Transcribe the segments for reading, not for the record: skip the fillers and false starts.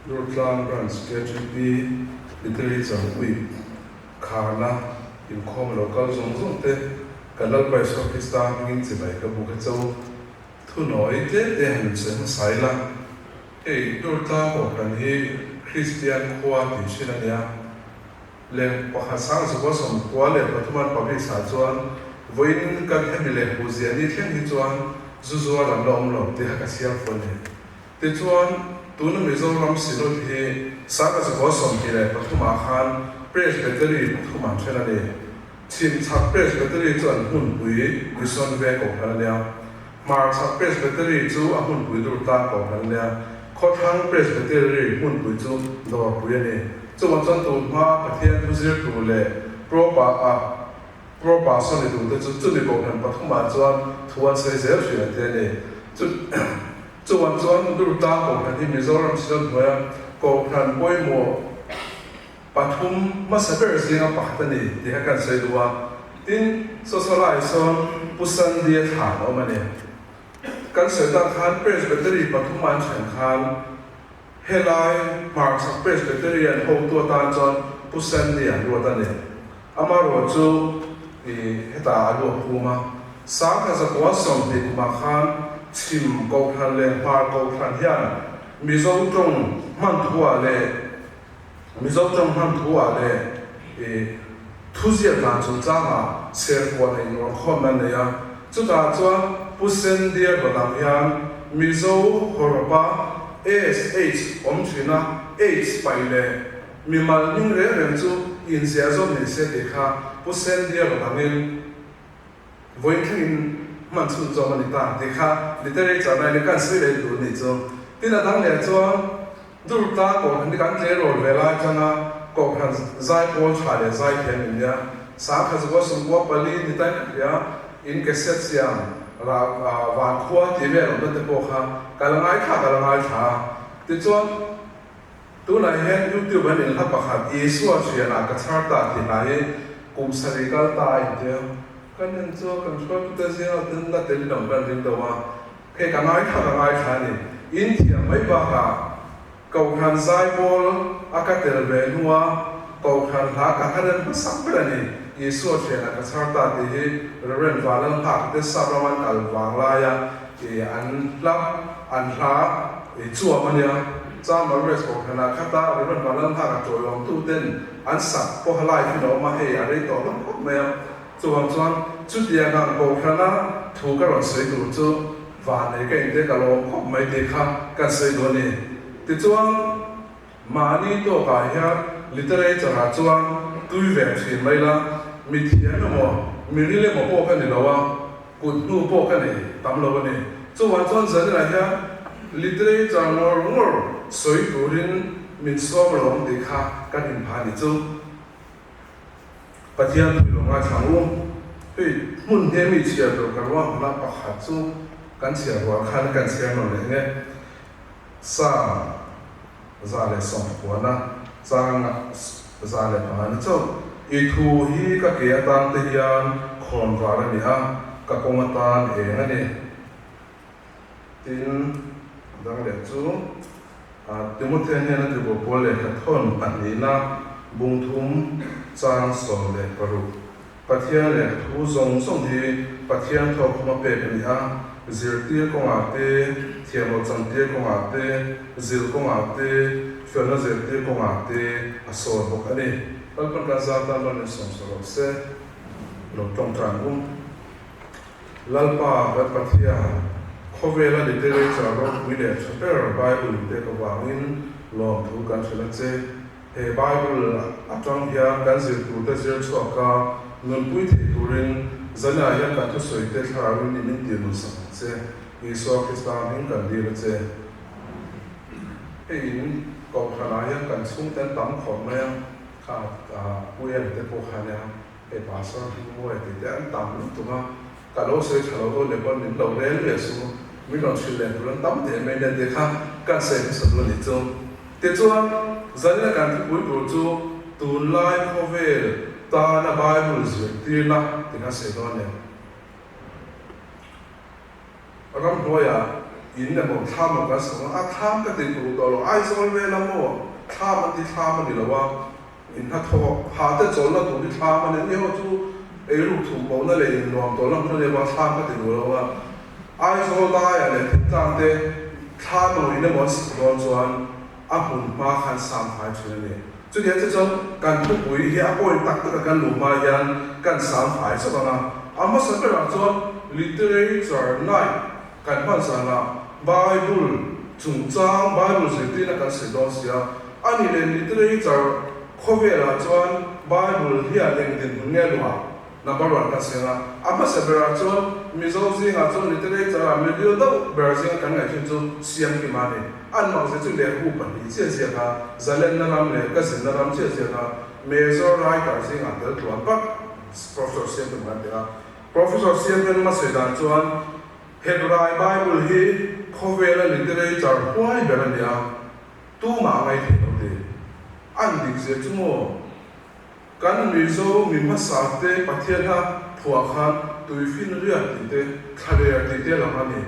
Durtlang Branch KTP Literature Week kharna inkhawm a lo kal zawng zawng te kan Lalpa Isua Krista hmingin chibai ka buk a cho. Thunawi tlem te han sawi hmasa ila, hei Durtlang Kohhran hi Kristian khua tih thin a nia. Leng pakhat Sangzukua 93 an publish ah chuan vawiin kan hemi lehkhabu ziah ni thleng hi chuan zu zuar an la awm lo tih kha ka chhiar fuh a ni. Tichuan, tuna Mizoram Synod hi 1923 ah khan Presbytery pathum an then a ni. Chhimchhak Presbytery chu an hmunpui Mission Veng Kohhran a nia. Hmarchhak Presbytery chu a hmunpui Durtlang Kohhran a nia. Khawthlang Presbytery hmunpui chu Dawrpui a ni. Chuvang chuan tun hma Pathian thu zir tur leh Pro pa a Pro Pastor ni turte chu chumi Kohhran pathumah chuan thu an sawi zel hria te a ni. Chu chuvang chuan Durtlang Kohhran hi Mizoram Synod hnuaia Kohhran pawimawh Pathum hmasa ber zinga pakhat a ni tih kha kan sawi duh a, tin, Sawsawlai sawn Pu Sandy-a thlan a awm a ni. Kan sawi tak khan Presbytery pathum an then khan helai hmarchhak Presbytery an hotu atan chuan Pu Sandy an ruat a ni. Amaherawh chu i hetah a lu a phum a, 1920 kumah khan chhim Kohhran leh hmar Kohhran hian Mizo tawng hman thuah leh Mizo tawng hman thu ah leh i thuziak dan chungchangah serkuah leh inrualkhawmna an nei a. Chutah chuan Pu Sendia Badang hian Mizo hawrawpa SH awm thin a, H paih leh mimal hming reng reng chu inziah zawm ni se tih kha Pu Sendia Badangin Vawiin thlengin hman chhun zawm a ni ta tih kha literature line in kan sawi leh duh nih chu. Tin a dang leh chuan Durta Kohhran hi kan tleirawl ve lai atanga Kohhran zaipawl tha leh zaithiam in nia. Sangkhazuka 94 ni tain ka hria in cassette siam rah vankhua tih vel awmna te pawh kha ka la ngaithla ka la ngaithla a. Tichuan Tunah hian YouTube an inhla pakhat Isua thianah ka chhar ta tih hna hi kum sarih kal ta a intia. Kan en chu kan hruaitute zingah ten la tel lo kan ring deuh a, hei ka ngaithla ka ngaithla a ni. In thiam mai bakah Kohhran zaipawl a ka tel ve hnua Kohhran hla ka hla rem hmasak ber a ni. Isua thianah ka chhar ta tih hi Rev. Vanlalnghaka te sap rama an kal vang laia i an hla an hla i chuam a nia. Chama Rest Kohhranah khata Rev. Vanlalnghaka tawiawmtu ten an sak pawha live in a awm a, hei a rei tawh hlawm khawp mai a. Chuvang chuan chutiang ang Kohhrana thu ka rawn sawi tur chu vannei ka inte ka lawm khawp mai tih kha kan sawi duh a ni. Tichuan mahni tawkah hian literature ah chuan tui ve thin mai la, mi thiam emaw mi ril emaw pawh ka ni lo a, Kut hnu pawh ka nei tam lo a ni. Chuvang chuan Zanina hian literature ngawr ngawr sawi turin min sawm lo ang tih kha kan inpha ni chu. Pathian thui lo ngaithla ang u. Hei hmun hne mi chhiar tur ka ruahman a pakhat chu kan chhiar rual khan kan chhiar nawn leh nge. Psalm 119 chang 105 ni chauh. I thu hi ka ke atan te hian khawn var a ni a, ka kawng atan eng a ni. Tin, a dang leh chu Timothea hnena tirhkoh pawl lehkha thawn pahnihna bung thum chang 16. Pathian leh thu zawng zawng hi Pathian thawkkhuma pek a ni a, zirtir kawngah te, thiamloh chantir kawngah te, zil kawngah te, felna zirtir kawngah te a sawi bawk a ni. Lalpan kan zar tan rawn insawmsaw rawh se, lo tawngtai ang u. Lalpa kan Pathian, khawvela literature ropui leh tha ber Bible pek avangin lawmthu kan hrilh a che. He Bible atang hian kan zir turte zir chhuak a, nunpui thei turin zanah hian kan thusawite thlarauin i min tir nunsak ang che. Isua Krista hming kan dil a che. Hei in Kohhranah hian kan chhungte an tam khawp mai a, kha Pu Em te pawh kha nia, hei Pastor Hmingmuai tih te an tam lutuk a, ka lo sawi tha lo dawn leh pawn min lo rel ve su, min rawn hrilh leh tur an tam teh mai nia tih kha kan sawi hmasa duh a nih chu. Tichuan, zanina kan thupui tur chu tunlai khawvel tana Bible zirtirna tih kan sawi dawn nen. Ramhnuaiah. In emaw thlam emaw kan sak a, a thlam ka ti tur tawh lo, Aizawl vela maw thlam an ti thlam a ni lo a, in hnathawh ha te chawlhna tur hi thlam a ni, ani ho chu eiruk thum pohna leh innuam tawhna hmun a ni avang thlam ka ti duh lo a, Aizawl laiah leh thingtlang te thlam emaw in emaw an sak dawn chuan a hmun hma khan sam fai thin a ni. Chutiang chu chuan kan thupui hi a point tak taka kan luh hma hian kan sam fai chauh ang a, a hmasa berah chuan Literature Night Kan hman zanah Bible chungchang, Bible zirtirna kan sawi dawn si a, a ni leh literature khawvelah chuan Bible hian eng dinhmun nge luah? Number one kan sawi ang a, a hmasa berah chuan Mizo zingah chuan literature ah milio deuh ber zinga kan ngaih thin chu Siamkima a ni. An makzia chu lehkhabu pahnih chiah ziak a, zalenna ram leh ka zinna ram chiah ziak a, major writer zingah tel tluan pak Professor Siamkima kan ti a. Professor Siamkima sawi dan chuan Hebrai Bible hi khawvela literature huai ber a ni a, tumah a ngaithei lo ti. An dik zia chu maw? Kan Mizo mi hmasa te Pathian a phuah khan tuifin riat tih te, thlaler tih te lang a ni.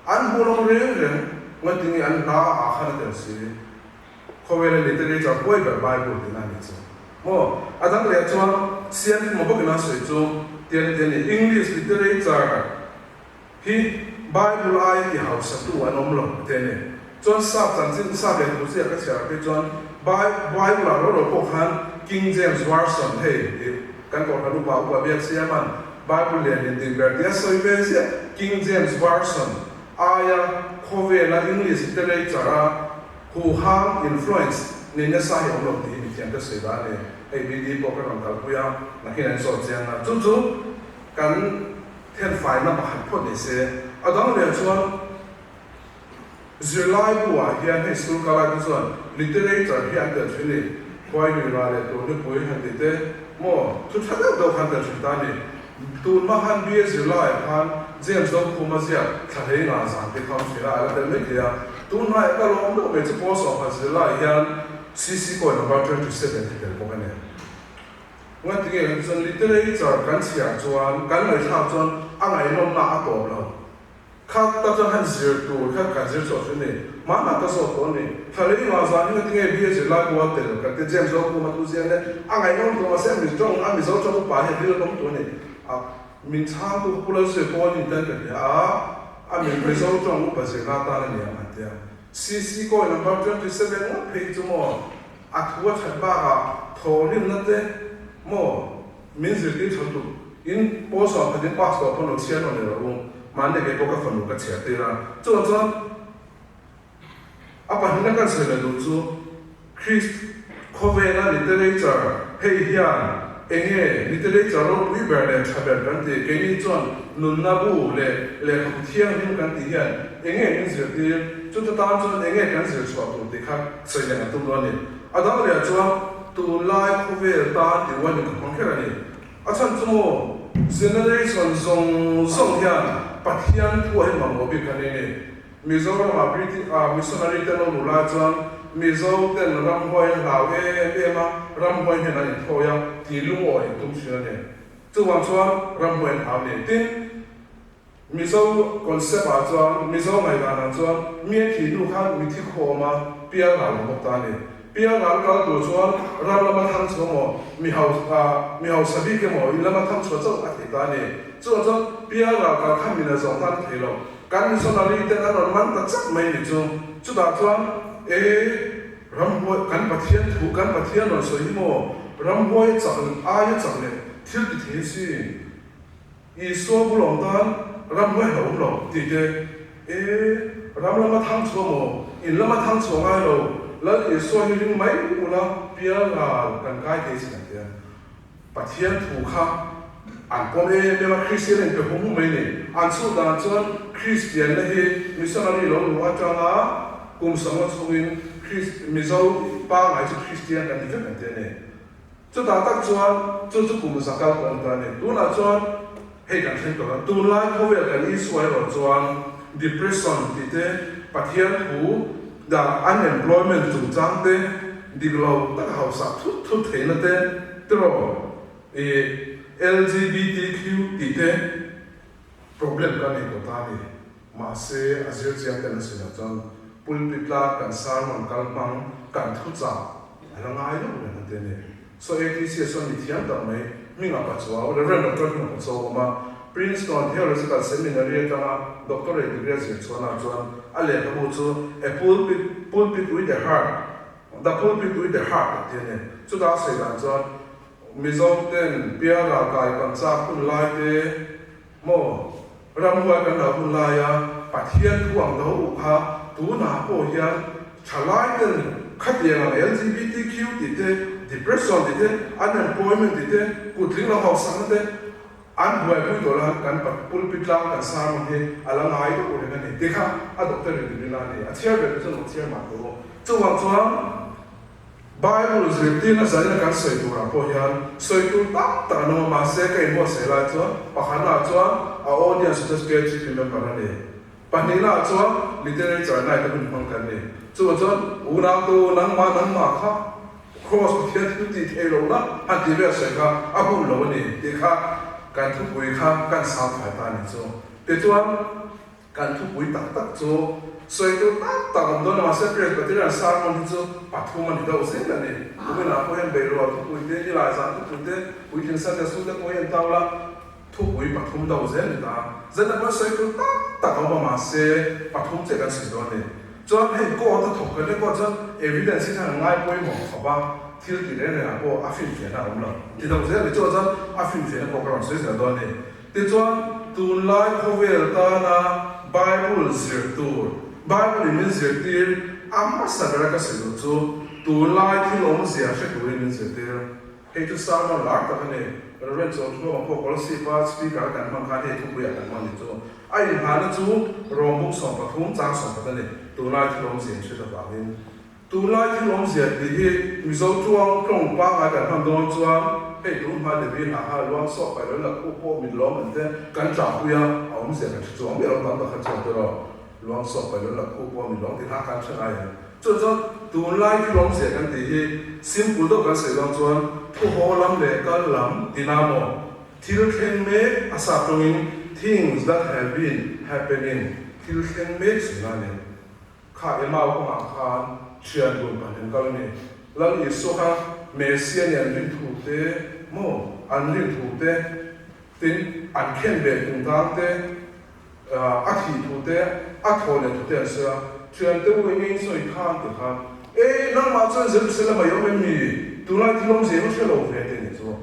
An hmu lo reng reng, ngatinge an hla ah khan a tel si. Khawvela literature huai ber Bible tihna a ni chu maw? A dang leh chuan Siamkhuma bawkin a sawi chu tian ti a ni, English literature hi Bible aia ti hausatu an awm lo ti a ni. Chuan sap chanchin, sap leh thu ziak ka chhiar phei chuan Bible ah ro ro pawh khan King James Version hei tih kan Kohhran upa upa biak siaman Bible lian in dik ber tia sawi ve ziah King James Version aia khawvela English literature a Huhang, influence, nei nasa hi awm lo tih hi mithiam te sawi dan a ni. Hei BD pawh ka rawn kalpui a, nakin an zawt chiang a. Chu chu kan thenfaina pakhat phawt ni se. A dang leh chuan zirlai bu ah hian hei school ka lai te chuan literature hi an tel thin ni. Khuai nui rah leh tur nipui han ti te maw thu tha deuh deuh kha an tel thin ta a ni. Tun hma khan BA zirlaiah khan James Dokhuma ziak thla hlei ngah zan te kha awm thin a, a la tel mai thei a. Tun hmaiah ka lawm deuh mai chu Paul Sawmkhat zirlaiah hian CC Kawi number 27 hi tel bawk a ni. Ngatinge kan chuan literature kan chhiar chuan kan ngaihthlak chuan a ngaihnawmna a tawp lo. Kha tak chuan han zir tur kha kan zir chhuah thin ni. Hmanah ka zawt tawh a ni. Thla lei ngah zan hi ngatinge BA zirlai pawh a tel kan ti James Zokhuma thu ziang le a ngaihnawm tur mahse a Mizo a Mizo tawng upa hian thil a awm tur a ni. A min chhangtu kha Pu Lalzuia pawh a ni tan ka hria a, a min Mizo tawng upa zirna atan a ni ang an ti a. CC kawi number 27 ngawt phei chu maw a thu a that bakah thawhrimna te maw Min zirtir tha lutuk. In pawl sawm khat in pass tawh pawn lo chhiar nawn leh rawh u. Mahni kei pawh ka fanu ka chhiar tir a. Chuvang chuan a pahnihna kan sawi leh duh chu Christ khawvela literature hei hian enge literature ropui ber leh tha ber kan ti. Keini chuan nunna bu leh lehkhabu thianghlim kan tih hian enge min zirtir, chuta tan chuan enge kan zir chhuah tur tih kha sawi leh kan tum dawn a ni. A dang leh chuan tunlai khawvel tan tih uanin ka hmang kher a ni. A chhan chu maw generation zawng zawng hian Pathian thu a hi mamawh bik kan nei a ni. Mizoramah British ah missionary te an lo luh lai chuan Mizo ten ramhuai an hlau em em a, ramhuai hian an inthawi a tih lungawi an tum thin a ni. Chuvang chuan ramhuai an hlau a ni. Tin, Mizo concept ah chuan, Mizo ngaihdan ah chuan mi a thih hnu khan mithi khawm a pial ral ang bawk ta a ni. Pial ral kal tur chuan ram lama thang chhuah maw, mi mi hausa bik emaw in lama thang chhuah chauh a thei ta a ni. Chuvang chuan pial ral kal kha min a zawng tan a thei lo. Kan missionary ten an rawn man ta chak mai ni chu. Chutah chuan e ramhuai kan Pathian thu kan Pathian rawn sawi hi maw ramhuai a chak aia chak leh thil ti thei si. Isua bul awm tan ramhuai hlauh awm lo tih te, E, ram lama thang chhuah maw? In lama thang chhuah ngai lo, Lal Isua hi ring mai ula pial ral kan kai thei sin an ti a. Pathian thu kha an pawm em em a, Kristian a inpe hum hum mai ni. An chhuh dan chuan Kristianna hi missionary lo luh atanga kum sawmnga chhungin Mizo pangngai chu Kristian kan ti vek an ti a ni. Chutah tak chuan chu chu kum za kal pawh a ni ta a ni. Tunah chuan hei kan thleng tawh a, tunlai khawvel kan Isua erawh chuan depression tih te, Pathian thu dah unemployment chungchang te, dik lo taka hausak thut thut theihna te, tiraw ih LGBTQ tih te problem kan nei tawh ta a ni. Mahse, a zir chiang ten a sawi loh chuan pulpit tlang kan sermon kal hmang kan thuchah a la ngai deuh reng a ti a ni. So ATC ah chuan mi thiam tak mai Hminga Pachuau, Rev. Doctor Hminga Pachuau a awm a, Princeton Theological Seminary atanga doctorate degree a zir chhuahnaah chuan a lehkhabu chu A Pulpit, Pulpit with a Heart, The Pulpit with a Heart a ti a ni. Chutah a sawi dan chuan Mizo ten Piara kai kan chak hun lai te, Maw? Ramhuai kan lo hun laia Pathian thu ang do u kha tunah pawh hian thalai ten khatiang ang LGBTQ tih te, depression tih te, unemployment tih te, kutling lo hausakna te an buaipui tawh la kan pulpit tlang kan sermon hi a la ngai deuh reng a ni tih kha a doctor in degree la a ni. A chhiar ve te chuan lo chhiar mah tawh u. Chuvang chuan. Bible zirtirna zaina kan sawi turah pawh hian sawi tur tam tak an awm a, mahse ka inbuatsaih lai chuan pakhatnaah chuan a audience chu KGP member a ni, pahnihnaah chuan literature night a hun hmang kan ni. Chuvang chuan unautu nangmah nangmah kha Kross Pathian thil tih theih lohna han tih vel sawi kha a hun lo a ni tih kha kan thupui kha kan sang fai ta a nih chu. Tichuan. Kan thupui tak tak chu sawi tur tak tak awm dawn a, mahse Presbyterian sermon hi chu pathum a ni deuh zel a ni. Kuminah pawh hian Beihrual thupui te, Nilai zan thupui te, Puitling Sunday School te pawh hi an tau la, thupui pathum deuh zel a ni ta. Zan pawh sawi tur tak tak a awm a, mahse pathum chiah kan sawi dawn a ni. Chuan hei court a thawk kan nia pawh chuan evidence hi khan ngai pawimawh khawp a, thil ti reng rengah pawh a finfiahna a awm lo ti deuh zel a ni. Chuvang chuan a finfiahna pawh ka rawn sawi zel dawn a ni. Tichuan, tunlai khawvel tana Bible zir tur, Bible in min zirtir a hmasa bera ka sawi duh chu, tunlai thil awmzia hre turin min zirtir. Hei chu sermon lar tak a ni. Rev. Chawlthuama pawh Kolosipa speaker a kan hman khan hei thupuiah kan hman ni chu. A inhahna chu Rawmbuk 13 chang 14 a ni, tunlai thil awmzia in hriat avangin. Tunlai thil awmzia tih hi Mizo tuang tawng pangngai kan hman dawn chuan hei tun hma Devi hna kha luang sawk pai lo la khup pawh mit lawm an te kan tlahpui a, a awmzia kan hre chuang miah lo tam tak kha chuan tiraw luang sawk pai lo la khup pawh mit lawm tih hna kan hre ngai ang. Chuan chuan tunlai thil awmzia kan tih hi simple deuh kan sawi dawn chuan thu haw lam leh kal lam tina maw thil thleng mek a sap tawngin things that have been happening thil thleng mek sawi na a ni. Kha Emau kawngah khan thian dun pahnih kal a ni. Lal Isua kha Messia nih an rin thu te maw, an rin thu te, tin an khen ve tung tang te, a thih thu te, a thaw leh thu te an sawi a. Thian te u eng eng sawi khan ti khan, E, nangmah chuan Jerusalem a i awm em mi? Tunlai thil awmzia emaw hre lo ve te ni chu.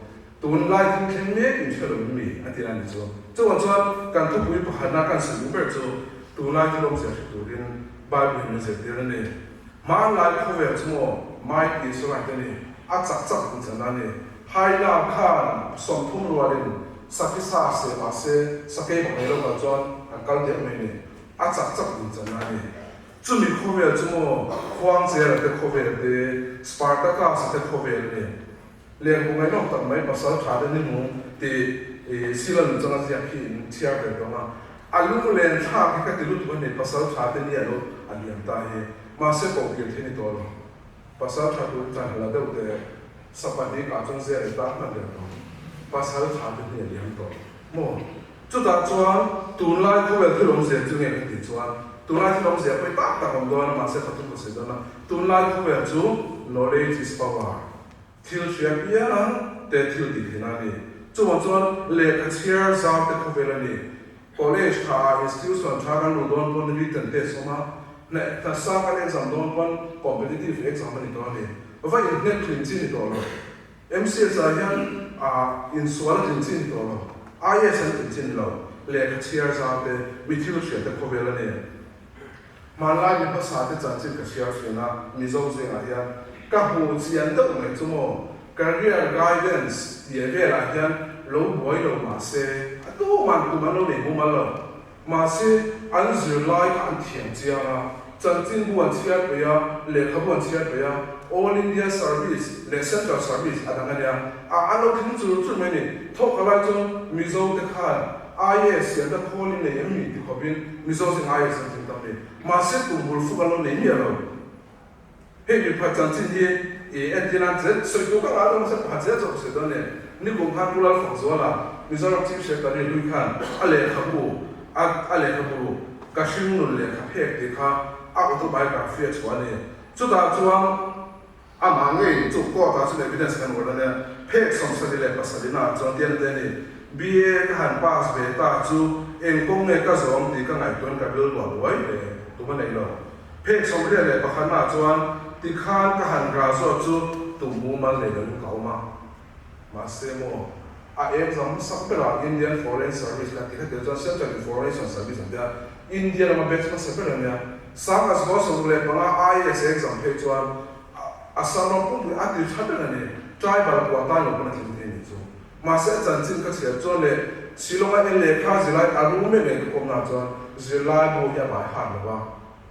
Tunlai thil thleng mek in hre lo in mi a ti a ni chu. Chuvang chuan kan thupui pakhatna kan sawi duh ber chu tunlai thil awmzia hre turin Bible in min zirtir a ni. Hmanlai khawvel chu maw might is right a ni, a chak chak in chan a ni. Haina khan 30 rualin sakhi sa seh mah se sakei bak nei lo kal chuan an kal diak mai a ni. A chak chak in chan a ni. Chumi khawvel chu maw Khuangchera te khawvel te, Spartacus-a te khawvel a ni. Lehkhabu ngaihnawm tak mai pasal tha te ni nung tih Sila Luchanga ziak hi in chhiar ve tawng a, a lunglen thlak hi ka ti lutuk a ni, pasal tha te ni a lo a liam ta hi, mahse koh kir thei ni tawh lo, pasal tha tur tlan hala deuh te sapahnih kah chuan zel in tan hman der tawh, pasal tha te ni a liam tawh maw? Chutah chuan tunlai khawvel thil awmzia chu nge ka tih chuan tunlai thil awmzia pawi tak tak awm dawn a, mahse pathum ka sawi dawn a, tunlai khawvel chu knowledge is power. Thil hria piang te thil tih theihna a ni. Chuvang chuan lehkha chhiar zau te khawvel a ni. College tha ah institution tha kan luh dawn pawn written test awm a, hneh hna sang kan exam dawn pawn competitive exam a ni tawh a ni. Va inhnek tlin chi ni tawh lo. MCS ah hian ah insual a tlin chi ni tawh lo. IAS an tlin chi ni lo. Lehkha chhiar zau te mi thil hria te khawvel a ni. Hmanlai mi hmasa te chanchin ka chhiar thin a, Mizo zingah hian ka hmu chian deuh mai chu maw, career guidance tih velah hian lo buai lo mahse a tuman tum an lo nei mumal lo. Mahse an zirlai kha an thiam chiang a, chanchinbu an chhiar peih a, lehkhabu an chhiar peih a, All India Service leh Central Service a dang a nia, a an lo thleng chur chur mai a ni. Thawk a lai chuan Mizo te khan IAS siamna khawl in nei em ni ti khawpin Mizo zing IAS an tling tam ni. Mahse tum bul fuk an lo nei miah lo. Hei mipa chanchin hi i entir nan che sawi tur ka ngah dawn mahse pakhat zel zawk ka sawi dawn nen. Nikum khan Pu Lalfakzuala Mizoram Chief Secretary hlui khan a lehkhabu a a lehkhabu. Ka hringnun lehkha phek tih kha a autobiography a chhuah a ni. Chutah chuan amah ngei chu court ah chuan evidence kan rual a nia. Phek 77 naah chuan tian te a ni. BA ka han pass ve ta chu eng kawng nge ka zawm tih ka ngaihtuahin ka rilru a buai hle. Tum a nei lo. Phek 21 naah chuan tikhan ka han graduate chu tum mumal nei loin ka awm a. Mahse maw, a exam hmasak berah Indian Foreign Service kan ti kha tel chuan Central Information Service an tia, India lama batch hmasa ber a nia. Sanga 65 IAS exam phei chuan Assam ram pumpui a ti tha ber a ni. Tribal pawh tan lo pawn a tling thei a nih chu. Mahse a chanchin ka chhiar chuan leh Shillong-a en lehkha zirlai a ru mek ngei ka kawmna chuan zirlai bu hi a bai hak lo va,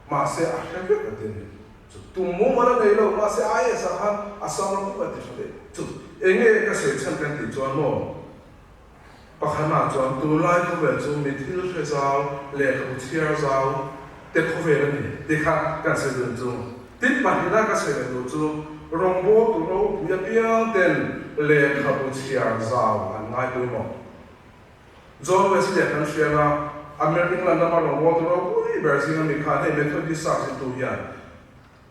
mahse a hre vek a ti a ni. Chu tum mumal a nei lo, mahse IAS ah khan Assam ram pum a ti tha daih. Chu enge ka sawi chhan kan tih chuan maw, pakhatna chuan tunlai khawvel chu mi thil hre zau, lehkhabu chhiar zau te khawvel a ni tih kha kan sawi dun chu. Tin pahnihna ka sawi leh duh chu rawngbawltu ropui apiang ten lehkhabu chhiar zau an ngai pawimawh. John Wesley a kan hriat a, American England lama rawngbawltu ropui ber zinga mi khan hei Methodist sak zintu hian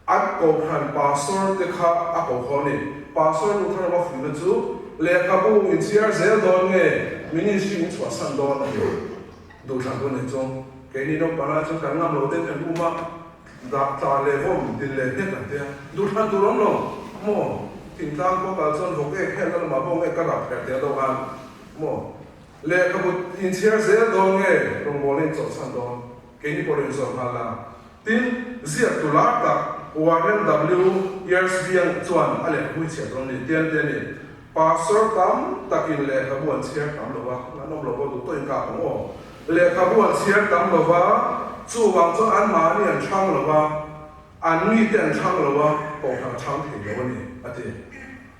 an kohhran pastor te kha a ko kho a ni. Pastor Luther rama fuihna chu lehkhabu inchhiar zel dawn nge ministry in chhuahsan dawn a ni. Duhthlan hun nei chu keini naupang lai chuan kan ngam lo deuh hian um a, dah tla leh vawm din leh hnek an tia. Duhthlan tur awm lo maw? Thingtlang khua kal chuan vawk ek helna lamah bawng ek ka rap her teh deuh khan Maw? Lehkhabu inchhiar zel dawn nge rawngbawlna in chawlhsan dawn? Keini pawh rin zawh nghal a. Tin, ziak tu lar tak Warren W. Earsby-a chuan a lehkhabu hi chhiar dawn ni tian te a ni. Pastor tam takin lehkhabu an chhiar tam lo va, an awm lo pawh duh tawhin ka ang aw. Lehkhabu an chhiar tam lo va, chuvang chuan anmahni an hrang lo va, an mite an hrang lo va, kohhran a hrang thei lo a ni, a ti.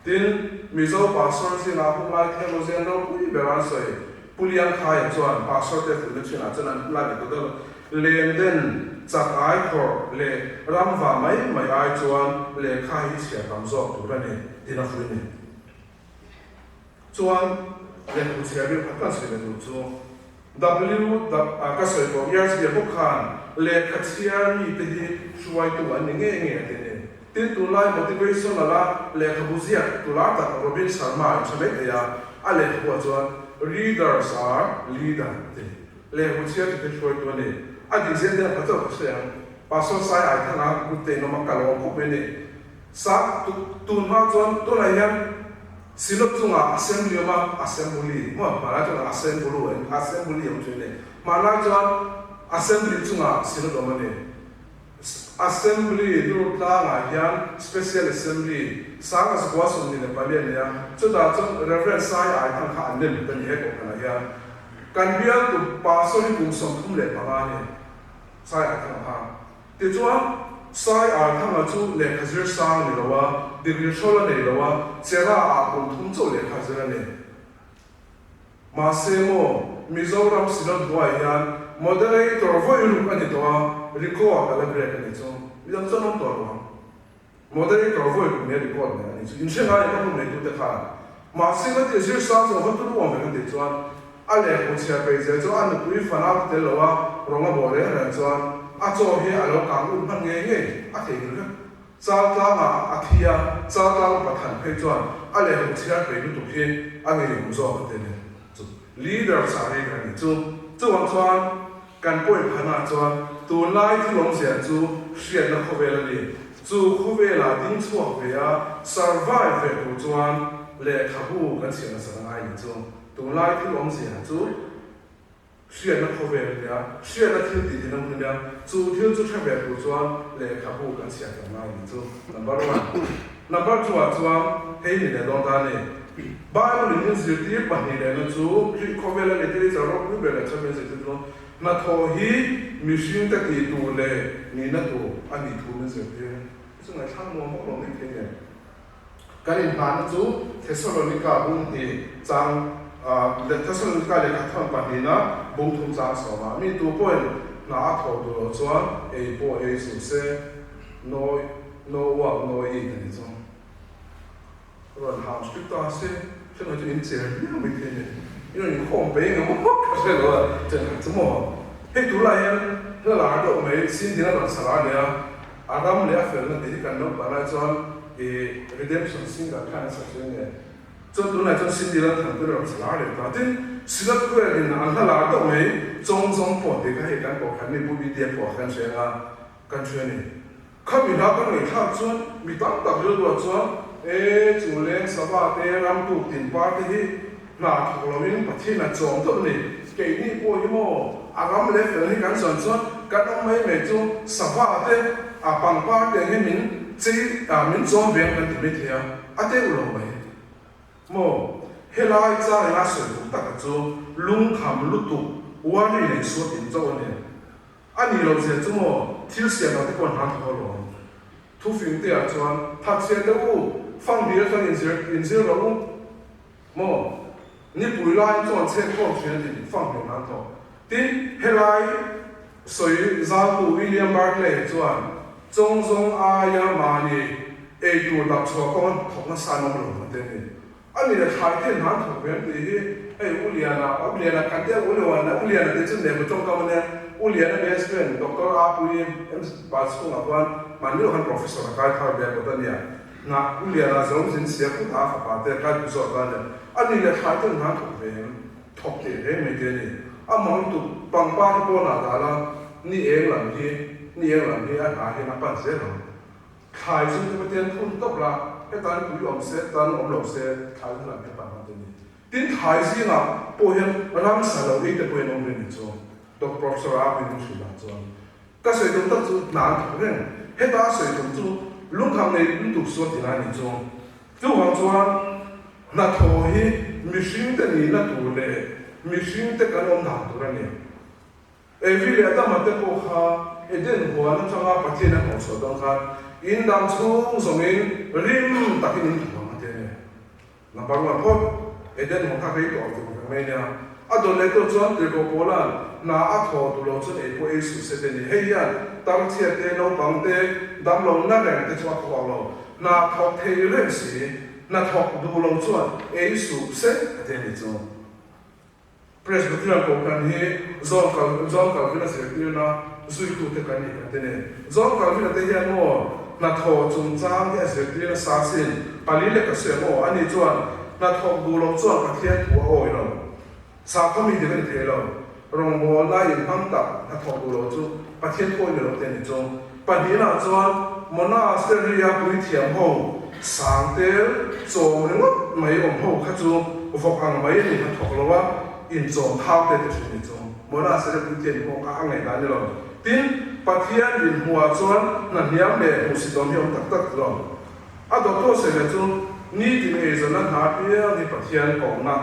Tin, Mizo Pastor zingah hun lai theologian ropui ber an sawi. Pu Liangkhaia chuan Pastor te fuihna thinah chuan an hun lai leh tawh deuh Lenden, chak ai khawrh leh ram va mai mai ai chuan lehkha hi chhiar tam zawk tur a ni, tiin a fuih a ni. Chuan, lehkhabu chhiar ri khat kan sawi leh tur chu W ka sawi tawh years ve bawk khan lehkha chhiar mite hi hruaitu an ni ngei ngei a ti a ni. Tin, tunlai motivational a lehkhabu ziak tula tak Robin Sharma in hre mai thei a, a lehkhabuah chuan Readers are leader a ti. Lehkhabu chhiar tute hruaitu a ni. A dik zel te a pha chauh ka hre ang. Pastor Sai Aithanga group te in awm a, ka lawm khawp mai a ni. Sa tunhma chuan tunah hian Synod chungah assembly awm a, assembly maw hmanlai chuan assemblu assembly awm thin a ni. Hmanlai chuan assembly chungah synod awm a ni. Assembly dur tlangah hian special assembly 1924 a ni a, chutah chuan Rev. Sai Aithang kha an nem ta ni he kohhranah hian. Kan bialtu pastor hi kum 35 a ni, Sai Aithang kha. Tichuan, Sai Arthanga chu lehkha zir sang a ni lo a, degree hrawl a nei lo a, Chera ah kum thum chauh lehkha zir a ni. Mahse maw, Mizoram Synod hnuaiah hian Moderator vawi ruk a ni tawh a, record a la break a ni chu. Midang chuan awm tawh lo ang. Moderator vawi ruk nia record nei a ni chu. Inhre ngai em a hun neitute khan. Mahse ka tih zir sang chu a va turu awm ve ka tih chuan a lehkhabu chhiar peih zel chu a nupui fanau te tel lo a rawng a bawh reng reng chuan a chaw hi a lo kang ut hman ngei ngei a theihnghilh vek. Chaltlangah a thi a, Chaltlang upa than phei chuan a lehkhabu chhiar peih lutuk hi a ngeiawm zawk a ti a ni. Chu leader chah reng a ni chu. Chuvang chuan Kan pawi phanah chuan tunlai thil awmzia chu hriatna khawvel a ni. Chu khawvelah ding chhuak ve a, survive ve tur chuan lehkhabu kan chhiar nasa ngai ni chu. Tunlai thil awmzia chu hriatna khawvel a nia, hriatna thil tih tihna hun a nia, chu thil chu hre ve tur chuan lehkhabu kan chhiar tam ngai ni chu. Number one. Number two ah chuan hei ni leh dawn ta a ni. Bible in min zirtir pahnih lehna chu Khrih khawvela literature ropui ber leh tha min zirtir chu hnathawh hi mihring te tih tur leh nihna tur a nih thu min zirtir. Hi chu ngaihthlak nuam vak lo mai thei nen. Kan inhahna chu Thessalonika bung hnih chang Thessalonika lehkha thawn pahnihna bung thum chang sawmah mi tu pawhin hna a thawh duh loh chuan ei pawh ei suh se, no no work no eat a ni chu. Rawn ham strict ta se, hre chu in cher viau mai thei a ni. In rawn inkhawm pei eng emaw ka hre lo a, chen khat chu maw. Hei tunlai hian hla lar deuh mai Cindy-in a rawn sa lar leh a, a ram leh a felna tih hi kan naupang lai chuan ih Redemption Singer khan a sa thin nge. Chuan tunlai chuan Cindy Lalthanpuiin a rawn sa lar leh ta. Tin, Synod Choir-in an hla lar deuh mai Chawng zawng pawh tih kha hei kan kohhran mi Pu Bidya pawh khan hria anga kan hria a ni. Khami hla kan ngaihthlak chuan mi tam tak rilruah chuan, E, chu leng sava te, ram tuk tin par te hi hna thawk loin Pathian a chawm deuh a ni. Keini pawh hi maw a ram leh fel hi kan zawn chuan kan awm mai mai chu sava te, a pangpar te ang hi min chei, min chawm ve ang kan ti mai thei a, a teuh lo mai. Maw, helai chang ina sawi duh taka chu lungkham lutuk worry nei suat in chauh a ni. A nih loh zia chu maw thil siam ah te pawh hna thawk alawm. Thufing te ah chuan thatchhiat deuh u, fanghmir atang inzir inzir loh u maw. Nipui laiin chuan chhek khawm thin a ti fanghmir hna thawk. Tin, helai sawi zautu William Barclay chuan chawngzawng aia mahni eitur dap chhuah kawnga thawk nasa an awm lo a ti a ni. A ni le thlai te hna thawk ve an tih hi hei U Liana, U Liana kan tia U Liana, U Liana tih chu nehmu tawngkam a nia, U Liana best friend Doctor A Pui MC pa chhungah khuan hmanni lawk khan Professor a kai thar ve bawk a nia, hna U Liana zo zin sia kut a fapa te a kai pui zawk ta a nia, a ni le thlai te hna thawk ve em thawk teh reng mai te a ni, a mang lutuk pangpar hi pawnah dah la ni eng lam hi ni eng lam hi a hna hian a pan zel ang. Thlai chu te Pathian phun tawp la, hetan pui awm se, tan awm lo se, thlai chu lam hi a pan hman te ni. Tin, thlai zingah pawh hian ramsa lo ei te pawhin awm reng ni chu. Doctor Professor A Pui Hming hrilh ah chuan ka sawi tum tak chu hna an thawk reng. Heta a sawi tum chu lungkham nei lutuk sual ti lai ni chu. Chuvang chuan hnathawh hi mihringte nihna tur leh mihringte kan awm dan tur a ni. Evi leh Adama te pawh kha Eden huan atanga Pathian a hnawhchhuah dawn khan in dang chhung zawngin rim takin in thawk ang a ti a ni. Number one phawt, Eden huan kha rei tawh ang veng veng mai nia. A dawn leh tur chuan Tirhkoh Paula'n hna a thaw duh lo chuan ei pawh ei suh se te ni. Hei hian tarchhia te, naupang te, damlo na reng te chu a thawk ang lo. Hna thawk thei reng si, hna thawk duh lo chuan ei suh se a ti a ni chu. Presbyterian Kohhran hi John Cal John Calvin-a zirtirna zuitute kan ni kan ti ni. John Calvin-a te hian maw hnathawh chungchang hi a zirtir nasa asin, pali leh ka sawi ang aw, ani chuan hnathawk duh lo chuan Pathian thu a awi lo. Sakhaw mi dik a ni thei lo. Rawngbawlna inhmang tak hnathawk duh lo chu Pathian thu awi ni lo te a ni chu. Pahnihna chuan monastery-a puithiam ho sangtel chawm ringawt mai awm ho kha chu vawk ang mai a ni hnathawk lo a, inchawm thau te ti thin ni chu monastery-a puithiam ho kha a ngaihdan ni lo. Tin, Pathian inhmuhah chuan hna hniam leh hmuhsitawm hi a awm tak tak lo. A doctor sawi leh chu nitin eizawnna hna apiang hi Pathian kohna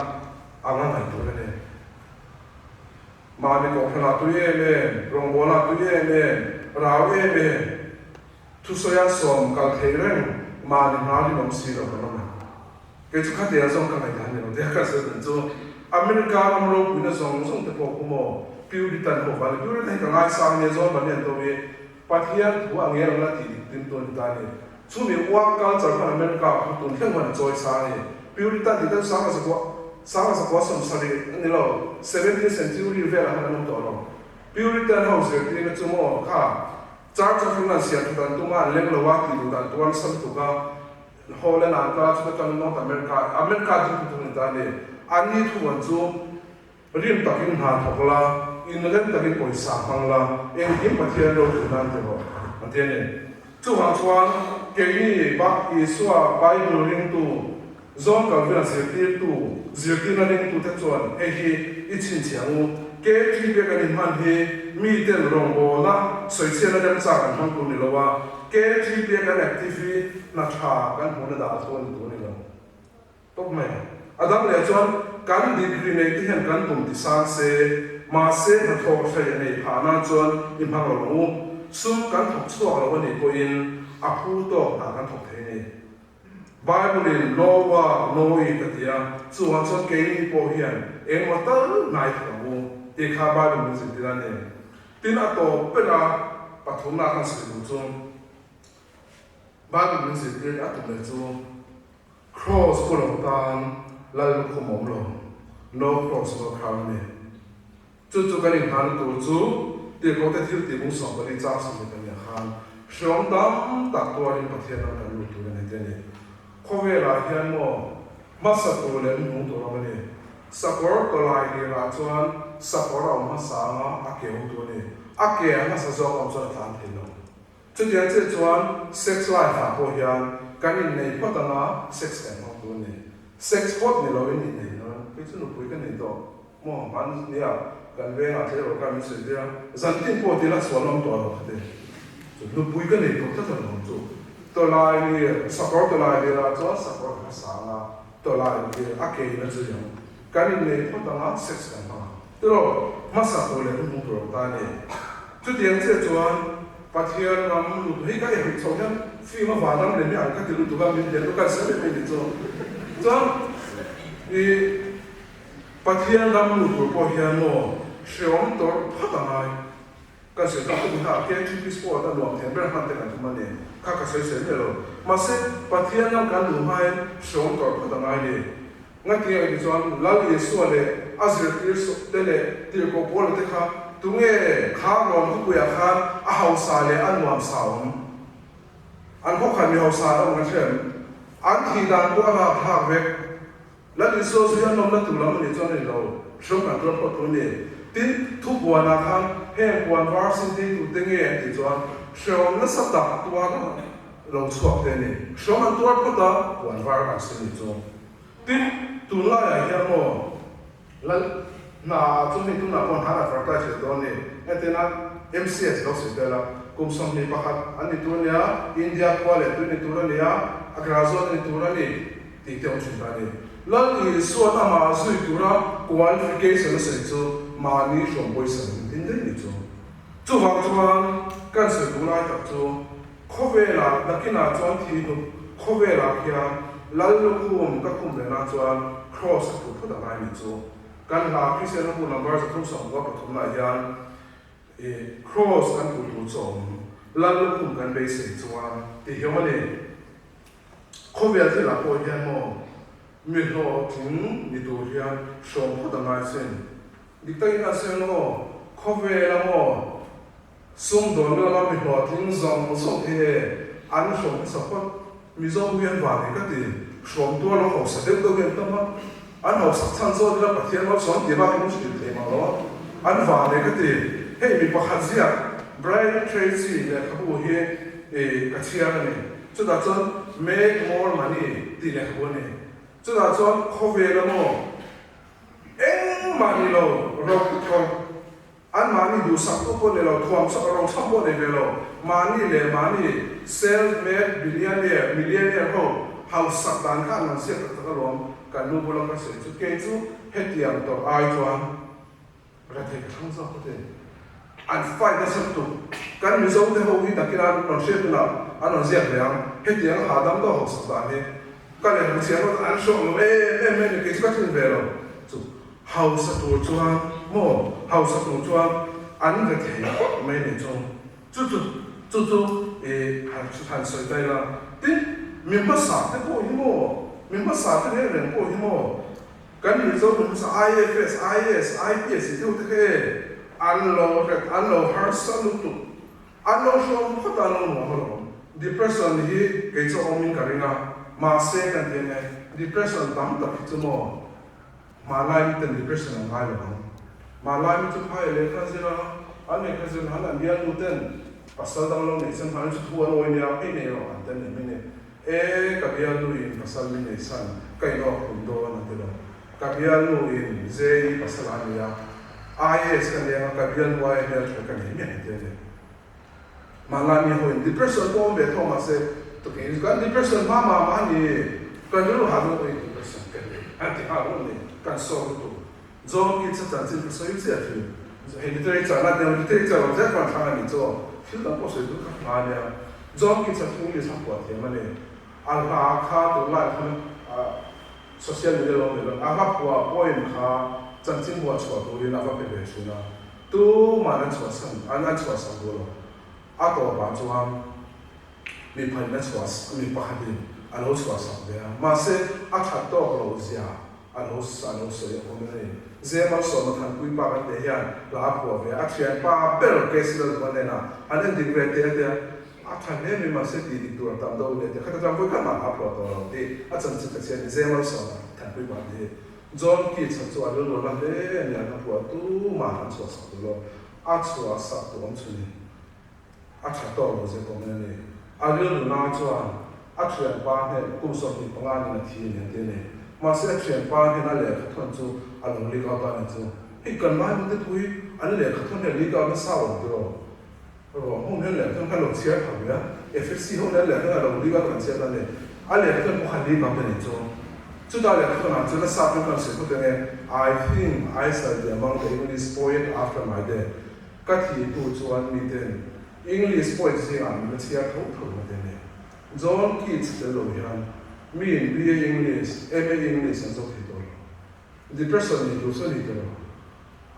anga ngaih tur a ni. Mahni kohhranah tui em em, rawngbawlah tui em em, rau em em, thusawia sawm kal thei reng mahni hna rinawm si lo kan awm ang. Kei chu khatia zawng ka ngaihdan ni lo tia ka sawi dan chu America ram ropuina zawng zawng te pawh khu maw Puritan ho vang ni. Puritan hi ka ngaisang nia zawn ban hian to hi Pathian thu a ngel ang la tih dik tin tu a ni ta ni. Chumi work culture khan America khu tun thleng huan a chawi sang a ni. Puritan tih te chu 1900 1900 70 a ni lo, seventeenth century velah khan an awm tawh lo. Puritan ho zirtirna chu maw kha Church of England siam that an tum a, an leng lo a, tih duh dan tur an sam tuk a, Holland ah an kal a, chuta tangin North America, America ding tu thung a ni ta a ni. Anni thuan chu. Rim takin hna thawk la, inrem takin pawisa hmang la, engkim Pathian ropui nan ti rawh, an ti a ni. Chuvang chuan keini bak Isua Bible ringtu, John Calvin-a zirtirtu, zirtirna ringtute chuan hei hi i chhinchhiah ang u, KTP kan inhman hi miten rawngbawlna sawichhiatna remchang an hmang tur ni lo a, KTP kan active hi hna tha kan hmuhna dah thu a ni tur a ni lo. Tawp mai. A dang leh chuan kan degree nei te hian kan tum ti sang se, mahse hnathawh hrei a nei phah nan chuan i hmang lo ang u. Sum kan thawk chhuak lo a nih pawhin a phu tawk hna kan thawk thei a ni. Bible in no work, no eat a ti a, chuvang chuan keini pawh hian engmaw tal hnai thawk ang u tih kha Bible min zirtir a ni. Tin a tawp ber a pathumna khan sawi duh chu Bible min zirtir a tum leh chu Kraws pu lo tan Lal lukhum awm lo, No cross no crown a ni. Chu chu kan inhana tur chu Tirhkohte thil tih bung 14 chang 24 khan hreawm tam tak tuarin Pathian ram kan lut tur a ni te a ni. Khawvelah hian maw hmasa tur leh hnuhnung tur awm a ni. Sakawr tawlai lirah chuan sakawr a awm hmasa anga a ke awm tur a ni. A ke a hmasa zawk a awm chuan a tlan thei lo. Chutiang chiah chuan sex life ah pawh hian kan innei phawt anga sex kan hmang tur a ni. Sex phawt ni loin innei lo in kei chu nupui ka nei tawh maw hman nia kan vengah tleirawl khan min sawi tir a, zantin pawh tila chhuan awm tawh lo kha te chu nupui ka nei tawh tlat a lawm chu. Tawlai lir, sakawr tawlai lirah chuan sakawr ka hmasa anga tawlai lir a ke in a zui ang. Kan innei phawt anga sex kan hmang ang. Tiraw, hmasa tur leh hnuhnung tur awm ta a ni. Chutiang chiah chuan Pathian ram lutuk hei ka ehrih chhoh hian film a van ram leh mi ang ka ti lutuk a, min hliam chu kan sawi mai mai ni chu. Chuan i Pathian ram lut tur pawh hian maw hreawm tawrh phawt a ngai. Kan sawi tak tum kha KTP sport a nuam thiam ber hman te kan tum a ni. Kha ka sawi sawi miah lo. Mahse Pathian ram kan luh hmain hreawm tawrh phawt a ngai ni. Ngatinge ka tih chuan Lal Isua leh a zirtir te leh tirhkoh Paula te kha tunge kha Rom khawpuiah khan a hausa leh a nuamsa awm? An khaw khan mi hausa an awm kan hre em? An thih dan pawh a rapthlak vek. Lal Isua zui an awmna tur lam a nih chuan a ni lo, hreawm kan tuar phawt tur a ni. Tin, thupuanah khan heng puan var sin tei tute nge an tih chuan hreawm nasa tak tuar lo chhuak te a ni. Hreawm an tuar phawt a, puan var an sin nih chu. Tin, tunlaiah hian maw Lal hna ah chuan hei tunah pawh han advertise leh dawn ni. Entirna MCS lo sawi tel a, kum 21 an ni tur a nia, India khua leh tui ni tur a nia, a graduate a ni tur a ni tih te awm thin ta a ni. Lal Isuan amah zui tura qualification a sawi chu mahni hrawm pawisa min tin daih ni chu. Chuvang chuan kan sawi duh lai tak chu Khawvelah nakinah chuan thi hnu khawvelah khian Lal lukhum ka khum leh nan chuan Kraws ka put phut a ngai nih chu. Kan hla Kristian hla bu number 393 nah hian i Kraws kan put tur chu a awm. Lal lukhum kan beisei chuan ti hiam a ni. Khawvel thilah pawh hian maw mi hlawhtling ni tur hian hrawm phut a ngai sin. Dik takin a sawi ang aw, khawvela maw Sumdawnna lama mi hlawhtling zawng zawng hi e an hrawm hmasa phawt. Mizo hi an vani ka ti. Hrawm tuar lo hausa deuh deuh hi an tam a. An hausak chhan zawt ila Pathian malsawm tih bak in an hrilh thei mang lo a. An vani ka ti. Hei mi pakhat ziak Brian Tracy lehkhabu hi i ka chhiar a ni. Chutah chuan Make More Money tih lehkhabu a ni. Chutah chuan khawvela maw engmah ni lo ro ro. Anmahni duhsak tu pawh ni lo, thuam chhawk a rochham pawh nei ve lo, mahni leh mahni self made billionaire, millionaire ho hausak dan kha an rawn ziak tak tak alawm, kan nu bula ka sawi chu kei chu hetiang tawrh ai chuan rethei ka thlang zawk ka ti. An fight nasa lutuk, kan Mizo te ho hi nakin an rawn hriat hunah an rawn ziak ve ang, hetiang hahdam deuh hausak dan hi ka lehkhabu chhiar ruat an hrawk lo em em mai a ni, kei chu ka tlin ve lo chu. Hausa tur chuan maw? Hausa tur chuan an ve thei khawp mai ni chu. Chu chu chu chu i han han sawi ta ila. Tin, mi hmasa te pawh hi maw? Mi hmasa te reng reng pawh hi maw? Kan Mizo mi hmasa IFS, IAS, IPS tih deuh te kha e an lo ret an lo harsa lutuk. An lo hrawm phawt a, an lo nuam alawm. Depression hi kei chu a awmin ka ring a, mahse kan ti ang e, depression tam tak hi chu maw? Hmanlai mi ten depression an ngai lo ang. Hmanlai mi chu phai lehkha zir a, an lehkha zir han an bialnu ten pasal dang lo neih sen han chu thu an awi nia, hei nei rawh an ti a ni mai ni. E ka bialnu in pasal min nei san ka in awk hlum dawn an ti lo. Ka bialnu in JE pasal a nei a, IAS ka nei anga ka bialnu aia hmeltha ka nei miah an ti a ni. Hmanlai mi ho in depression pawh awm ve tho mahse tukin kan depression hma mah mah a ni, kan rilru hah deuh pawhin depression ka nei an ti nghal reuh a ni, kan sawr lutuk. John Keats a chanchin ka sawi chiah thin, hei literature la nia literature awm zet chuan thlang a nih chu thil dang pawh sawi tur kha hma a nia. John Keats a thu English a phuah thiam a ni, a hla kha tunlai khan social media lo nei lo, a hla phuah poem kha chanchin buah chhuah turin a va pe ve thin a. Tuman an chhuahsan, an an chhuahsak duh lo. A tawpah chuan mi phanin a chhuah, mi pakhatin a lo chhuahsak ve a. Mahse, a that tawk loh zia. A lo a lo sawi a awm a ni. Zemalsawma Thanpui pa kan tih hian hla a phuah ve a, a thianpa ber KC Lalduha hnenah an en dik ve teh a tia, a tha hle mai mahse tih dik tur a tam deuh leh teh khat atang vawi khat mah hla a phuah tawh lo tih a chanchin ka chhiat a ni. Zemalsawma Thanpui pa tih hi John Keats kha chu a rilru la hle a ni, a hla phuah tumah an chhuah sak duh lo, a chhuah sak duh awm chhun in. A tha tawk lo zet awm in a ni. A rilru na chuan a thianpa hnen kum 25 nin a thi a ni an ti a ni. Mahse a thianpa hnen a lehkha thawn chu a lo leak out a ni chu. Hei kan Bible te thu hi an lehkha thawn hian leak out nasa awm tiraw? Ruang hung hian lehkha thawn kha lo chhiar tha ve a, FFC ho hian lehkha thawn a lo leak out kan chhiar ta a ni. A lehkha thawn pawh khan leak out a ni chu. Chutah lehkha thawnah chuan a sap in kan sawi phawt ang e, I think I shall be among the English poet after my death. Ka thih hnu chuan miten English poet zingah min la chhiar tho tho ngawt em e. John Keats tel lo hian miin BA English, MA English an zawk thei tawh lo. Depression nei tur chu a ni tawh lo.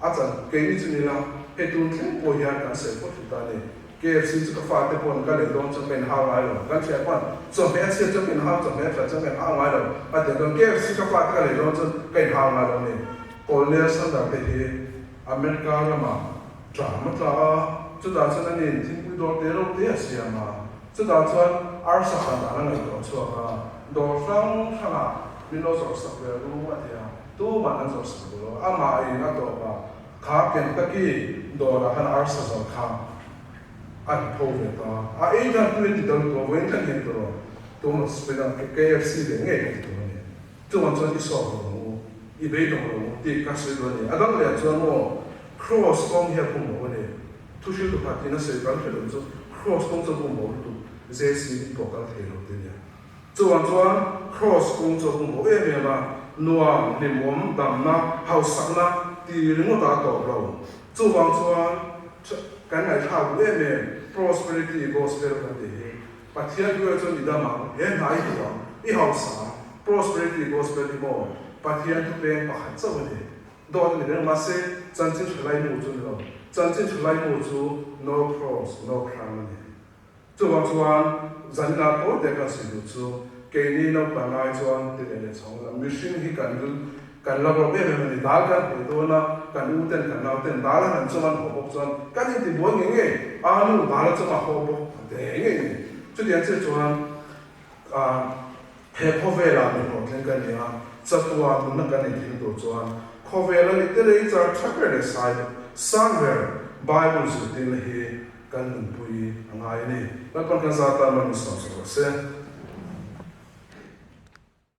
A chan keini chu ni la, hei tun thleng pawh hian kan sawi phawt hrut ta a ni. KFC chu ka fate pawn ka lei dawn chuan ka inhau ngai lo. Kan thian pawn chawhmeh a chhiat chuan ka inhau, chawhmeh a that chuan ka inhau ngai lo a ti ang. KFC ka fate ka lei dawn chuan ka inhau ngai lo a ni. Colonel Sanders te hi America ramah tlam a tla a, chutah chuan a nin thingpui dawr te reuh te a siam a, chutah chuan arsa khan dan a ngaihtuah chhuak a, dawr hrang hrangah min lo zawrh sak ve ru a ti a, tumah an zawrh sak duh lo, amah in a tawp a, kha Kentucky dawrah khan arsa zawrh kha an pho ve ta, a ei dan tui an ti dal tawh, vawiin thleng hian tawh tumah spinach KFC leh ngei kan ti tur a ni. Chuvang chuan i sawk lo ang u, i beidawng lo ang u tih ka sawi duh a ni. A dang leh chuan maw Kraws kawng hi a bum bo a ni. Thuhriltu khat tiin a sawi kan hre lo chu Kraws kawng chu a bum bo lutuk, JCB pawh kal thei lo ti a nia. Chuvang chuan Kraws kawng chu a bum bo em em a, nuam, hlimawm, damna, hausakna ti ringawt a tawp lo. Chuvang chuan kan ngaihthlak duh em em Prosperity Gospel kan tih hi Pathian hnuaiah chuan i dam ang, he hna i duh ang, i hausa ang, Prosperity Gospel hi maw Pathian thupeng pakhat chauh a ni. Dawt a ni reng, mahse chanchin tha laimu chu a ni lo. Chanchin tha laimu chu no cross, no crown a ni. Chuvang chuan zaninah pawl te kan sawi duh chu keini naupang lai chuan ti leh leh chhawng ila, mihring hi kan Kan la rawp em em a ni. Dal kan hmuh dawn a, kan u ten kan nau ten dal an han chawm an haw bawk chuan kan inti buai ngei ngei, a nu dal a chawm a haw bawk an ti ngei ngei a ni. Chutiang chiah chuan he khawvelah mi hlawhtling ka ni a, chatua nunna kan inthing tur chuan khawvela literature tha ber leh sai sang ber Bible zirtirna hi kan nunpui a ngai a ni. Lalpan kan zat tan man min sawm sak rawh se.